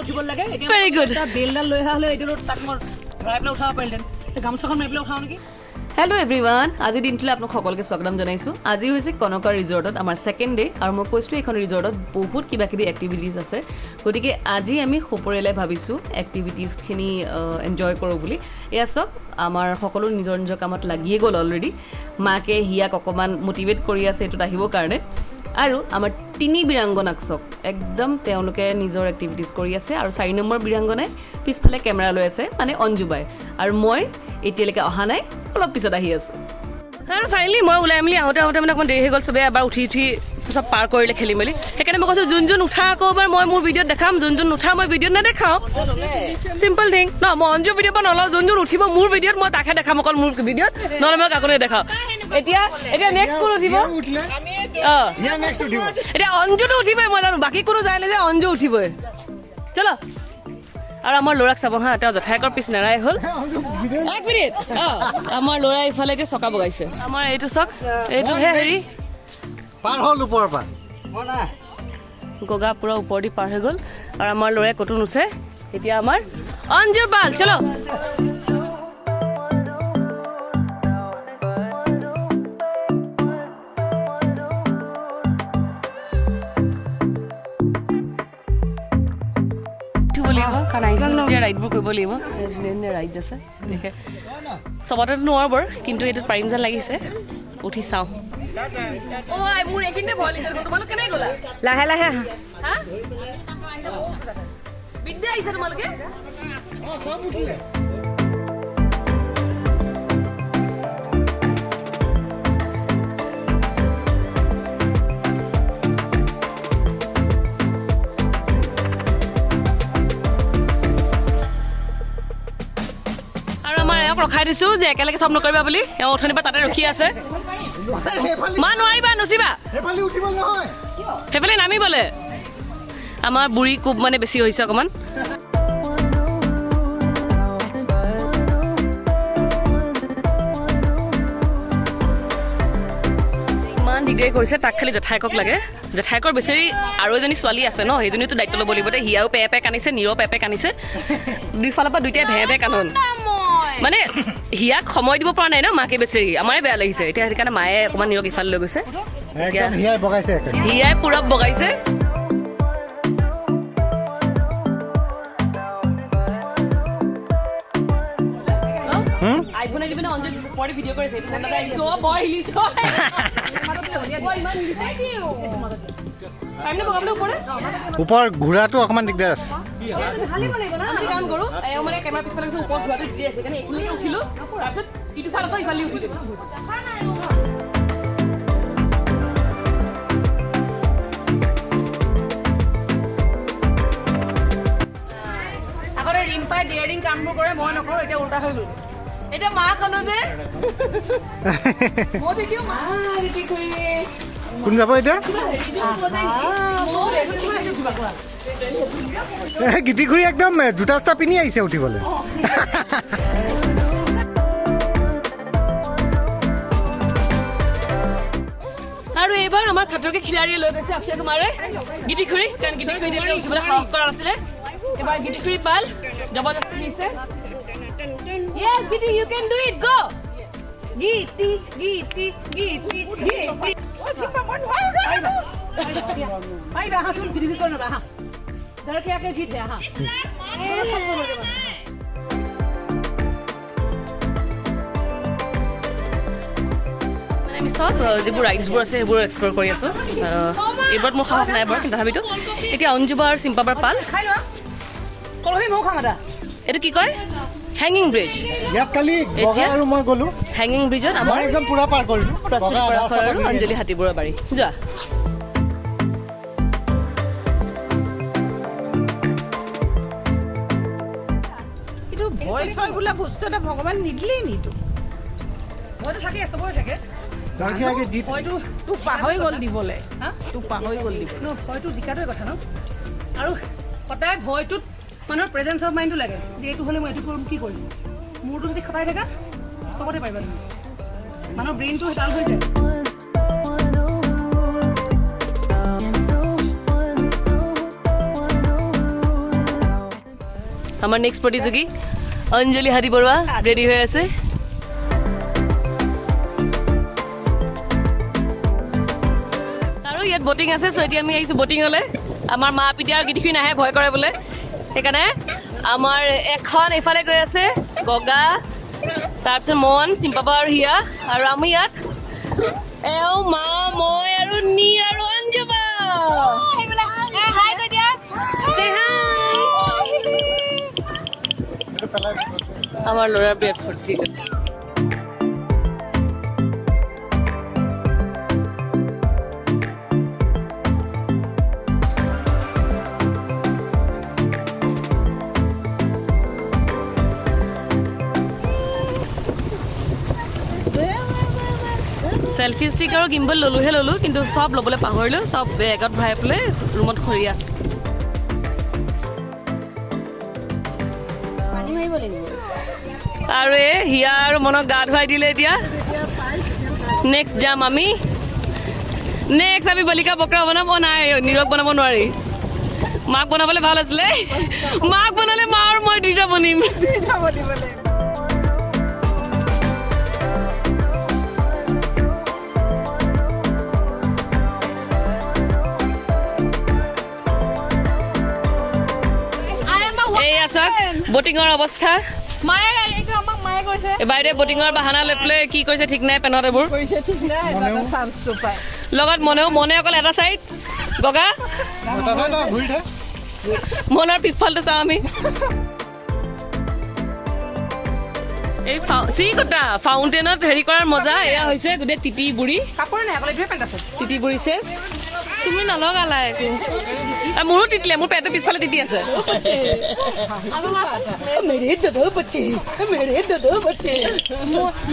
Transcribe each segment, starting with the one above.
উঠিব লাগে। Very good. বেলডাল লৈ অহা হ'লে এইটো তাক মই ভৰাই পেলাই উঠাব পাৰিলেহেঁতেন। গামোচাখন মাৰি পেলাই উঠাওঁ নেকি? হেল্ল' এভৰিৱান, আজিৰ দিনটোলৈ আপোনাক সকলোকে স্বাগতম জনাইছোঁ। আজি হৈছে কনকা ৰিজৰ্টত আমাৰ ছেকেণ্ড ডে আৰু মই কৈছিলোঁ এইখন ৰিজৰ্টত বহুত কিবা কিবি এক্টিভিটিছ আছে, গতিকে আজি আমি সুপৰিয়ালে ভাবিছোঁ এক্টিভিটিছখিনি এনজয় কৰোঁ বুলি। এয়া চাওক, আমাৰ সকলো নিজৰ নিজৰ কামত লাগিয়ে গ'ল অলৰেডি। মাকে হিয়াক অকণমান মটিভেট কৰি আছে এইটোত আহিবৰ কাৰণে। আৰু আমাৰ তিনি বীৰাংগনাক চাওক, একদম তেওঁলোকে নিজৰ এক্টিভিটিছ কৰি আছে। আৰু 4 নম্বৰ বীৰাংগনাই পিছফালে কেমেৰা লৈ আছে, মানে অঞ্জুবাই। আৰু মই এতিয়ালৈকে অহা নাই, অলপ পিছত আহি আছোঁ। আৰু ফাইনেলি মই ওলাই মেলি আহোঁতে আহোঁতে মানে অকণমান দেৰি হৈ গ'ল। চবেই এবাৰ উঠি উঠি চব পাৰ কৰিলে খেলি মেলি। সেইকাৰণে মই কৈছোঁ, যোন যোন উঠা আকৌ এবাৰ মই মোৰ ভিডিঅ'ত দেখাম, যোন যোন নুঠা মই ভিডিঅ'ত নেদেখাওঁ। চিম্পল থিং ন। মই অঞ্জু ভিডিঅ'ৰ পৰা নলওঁ, যোন যোন উঠিব মোৰ ভিডিঅ'ত মই তাকহে দেখাম, অকল মোৰ ভিডিঅ'ত, নহ'লে মই কাকো নেদেখাওঁ। এতিয়া এতিয়া নেক্সট কোন উঠিব? অঁ, এতিয়া অঞ্জুটো উঠিবই, মই জানো, বাকী কোনো যায় যে অঞ্জু উঠিবই। চলো। আৰু আমাৰ ল'ৰাক চাব হা, তেওঁ জেঠাইকৰ পিছ নেৰাই হ'ল। এক মিনিট, অঁ, আমাৰ ল'ৰাই ইফালে এতিয়া চকা বগাইছে। আমাৰ এইটো চক, এইটোহে হেৰি পাৰ হ'ল ওপৰৰ পৰা। গগা পুৰা ওপৰেদি পাৰ হৈ গ'ল। আৰু আমাৰ ল'ৰাই ক'তো নুঠে। এতিয়া আমাৰ অঞ্জুৰ পাল, চলো। উঠিব লাগিব, কাৰণ আহিছোঁ যেতিয়া ৰাইডবোৰ কৰিব লাগিব। ধুনীয়া ধুনীয়া ৰাইড আছে, গতিকে চবতেতো নোৱাৰোঁ বাৰু, কিন্তু এইটোত পাৰিম যেন লাগিছে। উঠি চাওঁ। অ' আই, মোৰ এইখিনিতে ভয় লাগিছে দেখোন। তোমালোক কেনেকৈ গ'লা? লাহে লাহে আহা। হা, বিদ্যা আহিছা তোমালোকে? চব উঠিলে। আৰু আমাৰ এওঁক ৰখাই দিছো যে একেলগে চব নকৰিবা বুলি। এওঁ অথনিৰ পৰা তাতে ৰখি আছে। মা নোৱাৰিবা, নুচিবা, সেইফালে উঠিব নহয়, সেইফালে নামিবলে। আমাৰ বুঢ়ী কোব মানে বেছি হৈছে অকণমান। ইমান দিগদাৰী কৰিছে, তাক খালি জেঠাইকক লাগে। জেঠাইকৰ বেচেৰি আৰু এজনী ছোৱালী আছে ন, সেইজনীতো দায়িত্ব ল'ব লাগিব। এতিয়া হিয়াও পে পে কান্দিছে, নীৰও পে পে কান্দিছে, দুইফালৰ পৰা দুইটাই ভে ভে কান্দন। মানে হিয়াক সময় দিব পৰা নাই ন মাকে বেচেৰি, আমাৰে বেয়া লাগিছে এতিয়া। সেইকাৰণে মায়ে অকণমান নীৰক ইফালে লৈ গৈছে। একদম হিয়াই বগাইছে। হিয়াই পুৰব বগাইছে। আইফোন আনি পিনে অঞ্জলি ওপৰতে ভিডিঅ' কৰিছে। এইটো ঠাণ্ডাতে আহিছো, অ' বৰ হিলিছো, ইমান হিলিছে। পাৰিমনে বগাবলৈ ওপৰে? ওপৰ ঘোঁৰাটো অকণমান দিগদাৰ আছে। আমি কাম কৰোঁ, এওঁ মানে কেমেৰা পিছফালে গৈছে, ওপৰত ঘোঁৰাটো দি আছে, সেইকাৰণে এইখিনিলৈকে উঠিলোঁ, তাৰপিছত ইটো ফালৰ পৰা ইফালে উঠিলোঁ। আগতে ৰিম্পাই ডেয়াৰিং কামবোৰ কৰে, মই নকৰোঁ, এতিয়া উল্টা হৈ গ'ল। এতিয়া মাক হ'লো যে মই দেখিও মা ৰীতি খুৰী। কোন যাব এতিয়া? গীতি খুৰী একদম জোতা চোতা পিন্ধি আহিছে উঠিবলৈ। আৰু এইবাৰ আমাৰ খাতৰকে খিলাৰীয়ে লৈ গৈছে অক্ষয় কুমাৰে গীতি খুৰী, কাৰণ গীতি খুৰী এতিয়ালৈকে উঠিবলৈ সাহস কৰা নাছিলে। এইবাৰ গীতি খুৰী পাল জবৰদস্তি দিছে। Yes, Giti, you can do it. Go. Giti, Giti, Giti, Giti. পাৰিবা, আহাচোন, গিৰি গিৰি নবা, আহা। ডৰকে জিত হে, আহা। মানে আমি চব যিবোৰ ৰাইডছবোৰ আছে সেইবোৰ এক্সপ্ল'ৰ কৰি আছোঁ। এইবোৰত মোৰ সাহস নাই বাৰু, কিন্তু তথাপিতো এতিয়া অঞ্জুবা আৰু চিম্পাবাৰ পাল। খাই লোৱা কলহী, ময়ো খাম এটা। এইটো কি কয়? হেঙিং ব্ৰিজ। ইয়াত কালি বগা আৰু মই গ'লো হেঙিং ব্ৰিজত আমাৰ মই একদম পুৰা পাৰ কৰিলো। প্ৰস্তুত বগা পৰাশৰ ৰাস্তা আৰু অঞ্জলি হাতীবোৰৰ বাৰী যোৱা। এইটো ভয় চয় বোলা বস্তু এটা ভগৱান নিদিলেই নি তোক? ভয়টো থাকে, চবৰে থাকে। আগে আগে জিত ভয়টো তোক পাহৰি গ'ল দিবলৈ। হা? তোক পাহৰি গ'ল দিবলৈ। ন, ভয়টো জিকাটোৱে কথা ন। আৰু সদায় ভয়টোত মানুহৰ প্ৰেজেঞ্চ অফ মাইণ্ডটো লাগে যে এইটো হ'লে মই এইটো কৰিম, কি কৰিম। মূৰটো যদি খটাই থাকা চবতে পাৰিবা তুমি। মানুহৰ ব্ৰেইনটো ডাল হৈ যায়। আমাৰ নেক্সট প্ৰতিযোগী অঞ্জলি হাতী বৰুৱা ৰেডি হৈ আছে। আৰু ইয়াত বটিং আছে। চ' এতিয়া আমি আহিছোঁ বটিঙলৈ। আমাৰ মা পিতা আৰু গীতিখিনি নাহে, ভয় কৰে বোলে। সেইকাৰণে আমাৰ এখন এইফালে গৈ আছে গগা, তাৰপিছত মন, চিম্পাবা আৰু হিয়া, আৰু আমি ইয়াত এওঁ, মা, মই আৰু নীৰ আৰু অঞ্জুবা। Say hi. আমাৰ ল'ৰাৰ বিৰাট ফূৰ্তি। চেলফি ষ্টিক আৰু গিম্বল ল'লোহে ল'লোঁ, কিন্তু চব ল'বলৈ পাহৰিলোঁ। চব বেগত ভৰাই পেলাই ৰুমত খৰি আছে। পানী মাৰিব লাগিব। আৰু এই হিয়া আৰু মনক গা ধুৱাই দিলে। এতিয়া নেক্সট যাম আমি, নেক্সট আমি বলিকা বকৰা বনাম। অ' নাই, নীৰক বনাব নোৱাৰি, মাক বনাবলৈ ভাল আছিলে। মাক বনালে মা আৰু মই দুইটা বনিম। বনিব লাগিব। এইয়া চাওক বটিঙৰ অৱস্থা। মায়ে এইটো আমাক মায়ে কৰিছে। এই বাইদেৱে বটিঙৰ বাহানা লৈ পেলাই কি কৰিছে ঠিক নাই, পেনত এইবোৰ কৰিছে ঠিক নাই, এটা চান্সটো পায়। লগত মনেও, মনে অকল এটা চাইড গগা। দাদা ন ঘূৰি থাক। মনৰ পিছফালটো চাওঁ আমি। এই চি কটা ফাউণ্টেইনত হেৰি কৰাৰ মজা এয়া হৈছে। গোটেই তিতি বুঢ়ী। কাপোৰ নাই, অকল এইটোৱে পেণ্ট আছে। তিতি বুঢ়ী চেচ। তুমি নলগালা একো। মোৰো তিতিলে, মোৰ পেটৰ পিছফালে তিতি আছে। মেৰে দদো বচ্চে, মেৰে দদো বচ্চে।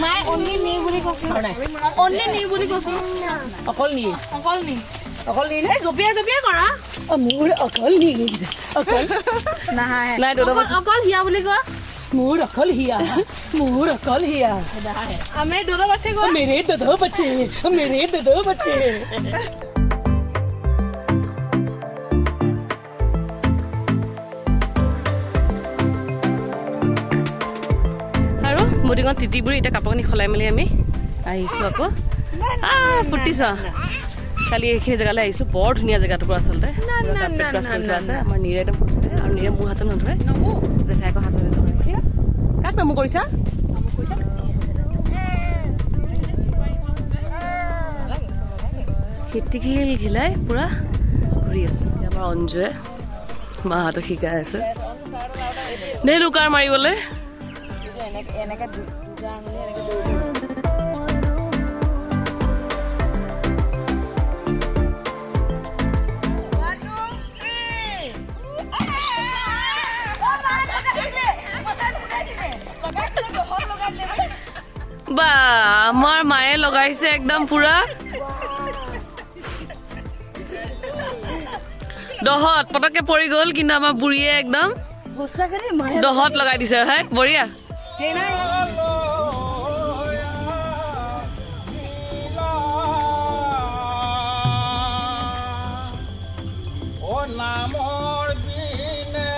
মায়ে অনলি নি বুলি কৈছো, অনলি নি বুলি কৈছো। অকল নি? অকল নি। অকল নি নে? জঁপিয়াই জঁপিয়াই কৰা। অ, মোৰ অকল নি, অকল। নাহাঁহে। নাই, দদো। অকল হিয়া বুলি কোৱা। মোৰ অকল হিয়া, মোৰ অকল হিয়া। আমি দদো বাচ্চে কোৱা। মেৰে দদো বচ্চে, মেৰে দদো বচ্চে। আৰু বটিঙত তিতি বুৰি এতিয়া কাপোৰ কানি সলাই মেলি আমি আহিছোঁ আকৌ। ফূৰ্তি চোৱা, কালি এইখিনি জেগালৈ আহিছিলোঁ। বৰ ধুনীয়া জেগাটুকুৰা আচলতে। কাৰ্পেট ব্ৰাছ কৰি থোৱা আছে। আমাৰ নীৰে একদম খোজকাঢ়ে আৰু নীৰে মোৰ হাতত নধৰে, জেঠাই আকৌ হাততে ধৰে। কাক নমো কৰিছা? খিটিকিল ঘিলাই পূৰা ঘূৰি আছে। আমাৰ অঞ্জুৱে মাহঁতক শিকাই আছে ধেনুকাৰ মাৰিবলৈ। বা, আমাৰ মায়ে লগাইছে একদম পুৰা দহত, পটককে পৰি গ'ল, কিন্তু আমাৰ বুঢ়ীয়ে একদম দহত লগাই দিছে। ভাই, বঢ়িয়া। ও নামৰ বিনে।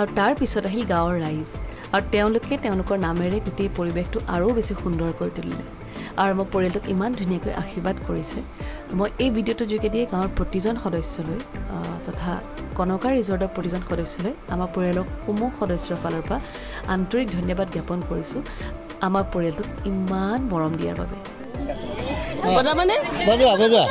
আৰু তাৰ পিছত আহিল গাঁৱৰ ৰাইজ, আৰু তেওঁলোকে তেওঁলোকৰ নামেৰে গোটেই পৰিৱেশটো আৰু বেছি সুন্দৰ কৰি তুলিলে আৰু মোৰ পৰিয়ালটোক ইমান ধুনীয়াকৈ আশীৰ্বাদ কৰিছে। মই এই ভিডিঅ'টোৰ যোগেদিয়ে গাঁৱৰ প্ৰতিজন সদস্যলৈ তথা কনকা ৰিজৰ্টৰ প্ৰতিজন সদস্যলৈ আমাৰ পৰিয়ালৰ সমূহ সদস্যৰ ফালৰ পৰা আন্তৰিক ধন্যবাদ জ্ঞাপন কৰিছোঁ, আমাৰ পৰিয়ালটোক ইমান মৰম দিয়াৰ বাবে। বজাবানে? বজোৱা, বজোৱা।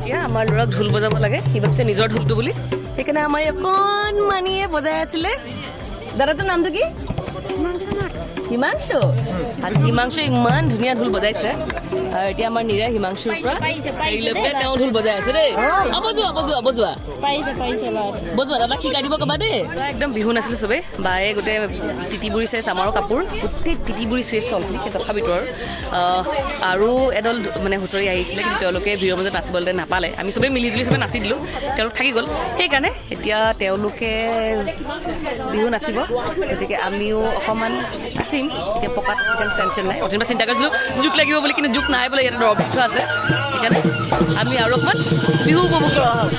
এতিয়া আমাৰ ল'ৰাক ঢোল বজাব লাগে, সি ভাবিছে নিজৰ ঢোলটো বুলি। সেইকাৰণে আমাৰ এই অকণমানিয়ে বজাই আছিলে। দাদাটোৰ নামটো কি? হিমাংশু। আৰু হিমাংশু ইমান ধুনীয়া ঢোল বজাইছে। আৰু এতিয়া আমাৰ নীৰা হিমাংশুৰ পৰা পাৰিছে, পাৰিছে হেৰি লৈ দেই। পেলাই তেওঁ ঢোল বজাই আছে দেই। অ, বজোৱা, বজোৱা, বজোৱা। পাৰিছে, পাৰিছে ল'ৰাটো। বজোৱা, দাদাক শিকাই দিব ক'বা দেই। একদম বিহু নাচিলোঁ চবেই। বায়ে গোটেই তিতি বুৰিছে চামাৰৰ কাপোৰ, গোটেই তিতি বুৰিছে তলখিনি। কিন্তু তথাপিতো আৰু আৰু এদল মানে হুঁচৰি আহিছিলে, কিন্তু তেওঁলোকে ভিৰৰ মাজত নাচিবলৈ নাপালে। আমি চবেই মিলি জুলি চবেই নাচি দিলোঁ, তেওঁলোক থাকি গ'ল। সেইকাৰণে এতিয়া তেওঁলোকে বিহু নাচিব, গতিকে আমিও অকণমান নাচিম। এতিয়া পকাত এতিয়া টেনশ্যন নাই। অথনিৰ পৰা চিন্তা কৰিছিলোঁ জোক লাগিব বুলি, কিন্তু জোক নাই বোলে, ইয়াতে দৰৱ দি থোৱা আছে। সেইকাৰণে আমি আৰু অকণমান বিহু উপভোগ কৰা হ'ল।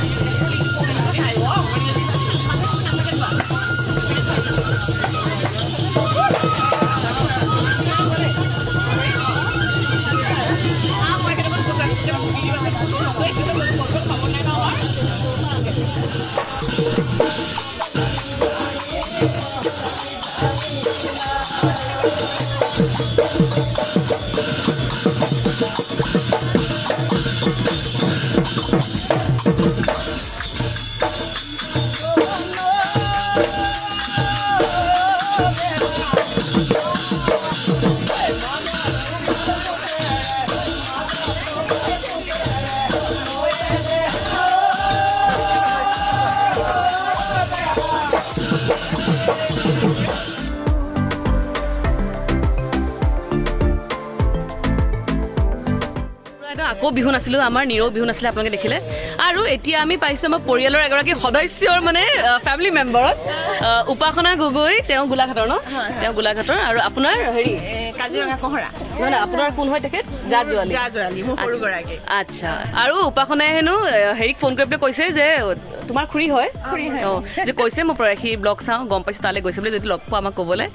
আকৌ বিহু নাছিলোঁ, আমাৰ নীৰৱ বিহু নাছিলে, আপোনালোকে দেখিলে। আৰু এতিয়া আমি পাইছোঁ আমাৰ পৰিয়ালৰ এগৰাকী সদস্যৰ মানে ফেমিলি মেম্বাৰক, উপাসনা গগৈ। তেওঁ গোলাঘাটৰ ন? তেওঁ গোলাঘাটৰ। আৰু আপোনাৰ হেৰি কাজিৰঙা কঁহৰা। নহয়, নহয়, আপোনাৰ কোন হয় তেখেত? জা জোৱালী। জা জোৱালী, মোৰ সৰু গৰাকী। আচ্ছা, আৰু উপাসনাই হেনো হেৰিক ফোন কৰি পেলাই কৈছে যে তোমাৰ খুৰী হয়, অ, যে কৈছে মই প্ৰয়াসীৰ ব্লগ চাওঁ, গম পাইছোঁ তালৈ গৈছে বুলি, যদি লগ পোৱা আমাক ক'বলৈ।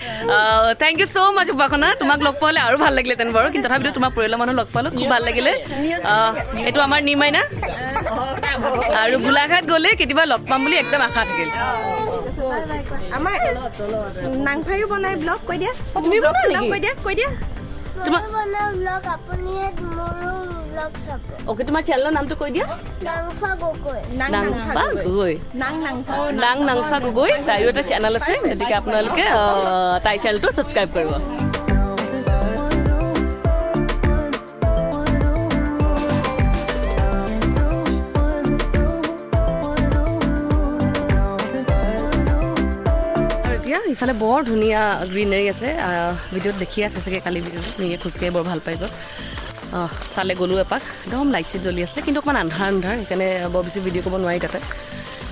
Thank you so মাছ উপাসনা, তোমাক লগ পোৱা হ'লে আৰু ভাল লাগিলেহেঁতেন বাৰু, কিন্তু তথাপিতো তোমাৰ পৰিয়ালৰ মানুহ লগ পালোঁ, খুব ভাল লাগিলে। এইটো আমাৰ নিৰ্মাইনা। আৰু গোলাঘাট গ'লে কেতিয়াবা লগ পাম বুলি একদম আশা থাকিল। আমাৰ নাংফায়ো বনাই ব্লগ, কৈ দিয়া। অ, তুমি বনোৱা ব্লগটোৰ নাম নেকি? কৈ দিয়া, কৈ দিয়া। তোমাৰ ময়ো বনাওঁ ব্লগ, আপুনিয়ে মোৰো ব্লগ চাব। অ'কে, তোমাৰ চেনেলৰ নামটো কৈ দিয়া। নাংফা গগৈ। নাং নাংফা নাংফা গগৈ। গগৈ। নাং নাংফা। নাং নাংফা গগৈ, তাইৰো এটা চেনেল আছে, গতিকে আপোনালোকে তাইৰ চেনেলটো ছাবস্ক্ৰাইব কৰিব। এতিয়া ইফালে বৰ ধুনীয়া গ্ৰীনাৰী আছে, ভিডিঅ'ত দেখি আছে চাগে কালি ভিডিঅ'ত, ধুনীয়াকৈ খোজকাঢ়ি বৰ ভাল পাইছোঁ। তালৈ গ'লোঁ এপাক, একদম লাইট চাইট জ্বলি আছিলে, কিন্তু অকণমান আন্ধাৰ আন্ধাৰ, সেইকাৰণে বৰ বেছি ভিডিঅ' কৰিব নোৱাৰি তাতে,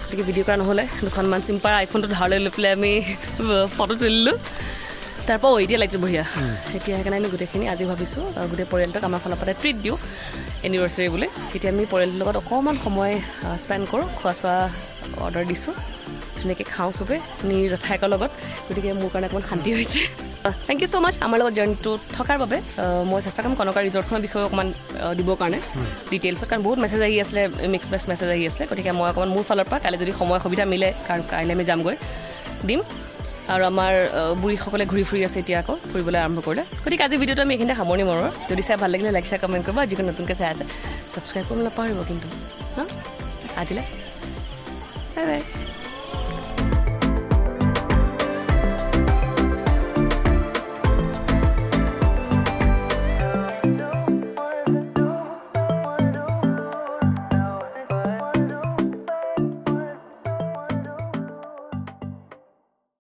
গতিকে ভিডিঅ' কৰা নহ'লে। দুখনমান চিম্পাৰ আইফোনটো ধাৰলৈ লৈ পেলাই আমি ফটো তুলিলোঁ। তাৰপৰা এতিয়া লাইটটো বঢ়িয়া। এতিয়া সেইকাৰণে আমি গোটেইখিনি আজি ভাবিছোঁ, গোটেই পৰিয়ালটোক আমাৰ ফালৰ পৰা ট্ৰিট দিওঁ এনিভাৰ্চাৰী বুলি। তেতিয়া আমি পৰিয়ালটোৰ লগত অকণমান সময় স্পেণ্ড কৰোঁ, খোৱা চোৱা অৰ্ডাৰ দিছোঁ, ধুনীয়াকৈ খাওঁ চবে নিৰ জেঠায়েকৰ লগত, গতিকে মোৰ কাৰণে অকণমান শান্তি হৈছে। Thank you so মাছ আমাৰ লগত জাৰ্ণিটো থকাৰ বাবে। মই চেষ্টা কৰিম কনকা ৰিজৰ্টখনৰ বিষয়ে অকণমান দিবৰ কাৰণে ডিটেইলছত, কাৰণ বহুত মেছেজ আহি আছিলে, মিক্স মেক্স মেছেজ আহি আছিলে, গতিকে মই অকণমান মোৰ ফালৰ পৰা কাইলৈ যদি সময় সুবিধা মিলে, কাৰণ কাইলৈ আমি যামগৈ, দিম। আৰু আমাৰ বুঢ়ীসকলে ঘূৰি ফুৰি আছে এতিয়া, আকৌ ফুৰিবলৈ আৰম্ভ কৰিলে। গতিকে আজি ভিডিঅ'টো আমি এইখিনিতে সামৰণি মাৰোঁ। যদি চাই ভাল লাগিলে লাইক শ্বেয়াৰ কমেণ্ট কৰিব, আৰু যিকোনো নতুনকৈ চাই আছে ছাবস্ক্ৰাইব কৰিব নাপাহৰিব কিন্তু। হা, আজিলৈ বাই বাই।